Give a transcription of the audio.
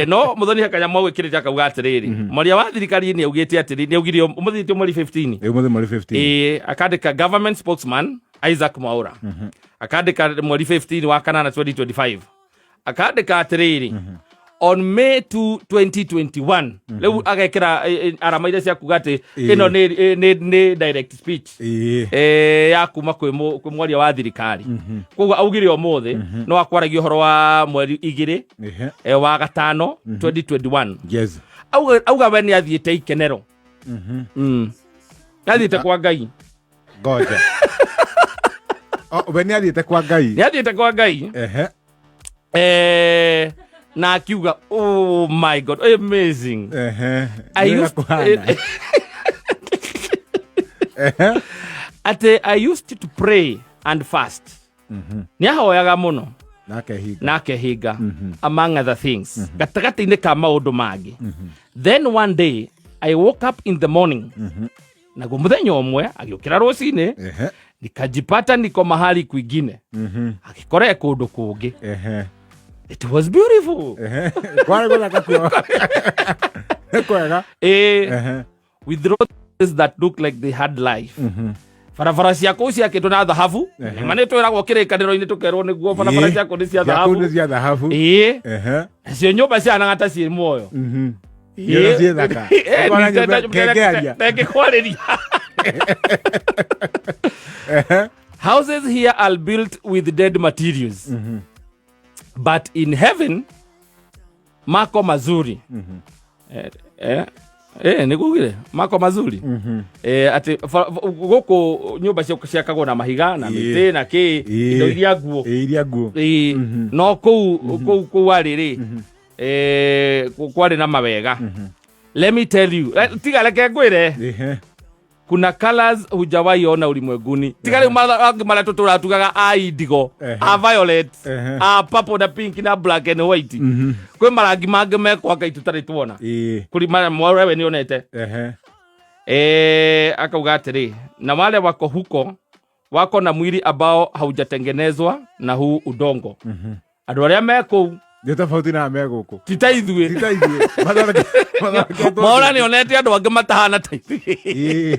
No Muthoni he kanyamũ agwĩkĩrĩte akauga atĩrĩrĩ, mwaria wa thirikari nĩ augĩte atĩrĩ, nĩ augire ũmũthĩ ti mweri 15. Ĩ, ũmũthĩ mweri 15. Ĩĩ, akandĩka government spokesman Isaac Mwaura, akandĩka mweri 15 wa kanana 2025, akandĩka atĩrĩrĩ, on May 2 2021. Rĩu agekĩra arama iria cia kuga atĩ ĩno nĩ direct speech ya kuma kwĩ mwaria wa thirikari. Koguo augire ũmũthĩ no akwaragia ũhoro wa mweri 2 wa gatano 2021. Auga we nĩ athiĩte ikenero. Nĩ athiĩte kwa Ngai. Ngoja. Oh, we nĩ athiĩte kwa Ngai. Nĩ athiĩte kwa Ngai. Na akiuga, "Oh my God, amazing." I Nĩ used, kũhana. Atĩ I used to pray and fast, nĩ ahoyaga mũno. Nake hinga. Na akehinga, among other things, gatagatĩ-inĩ ka maũndũ mangĩ. Then one day I woke up in the morning, naguo mũthenya ũmwe agĩũkĩra rũcinĩ, nikajipata niko mahali kwingine, agĩkora e kũndũ kũngĩ. It was beautiful. Kwarĩ gũthaka kuo. Nĩ kwega. With roads that look like they had life, barabara cia kũu ciakĩtwo na thahabu. Ma nĩ twĩragwo kĩrĩkanĩro-inĩ, tũkerwo nĩguo barabara cia kũu nĩ cia Cia kũu thahabu. nĩ cia thahabu. Nacio nyũmba ciahanaga ta ciĩ muoyo. Nyũmba ciĩ thaka. Ũkona nyũmba kĩngĩaria. Tengĩkwarĩria. Houses here are built with dead materials, but in heaven mako mazuri. Nĩgugire mako mazuri. Atĩ gũkũ nyũmba ciakagwo na mahiga na mĩtĩ na kĩ, indo iria nguo. Ĩĩ, iria nguo. Ĩĩ, no kũu warĩ rĩ, kwarĩ na mawega. Let me tell you, tiga reke ngwĩre, kuna colors hujawahi ona ulimwenguni. Tiga rĩu angĩ marĩa tũtũraga tugaga a indigo, a violet, a purple na pink na black and white. Kwĩ marangi mangĩ mekwa Ngai tũtarĩ tuona. Kũrĩ marĩa mwawe nĩ onete. Akauga atĩrĩ, na wale wako huko wako na mwili ambao haujatengenezwa na huu udongo. Andũ arĩa me kũu Nĩ tofauti na me gũkũ. Ti ta ithuĩ. Ti ta ithuĩ. Mathondeketwo Mwaura nĩ onete andũ angĩ matahana ta ithuĩ.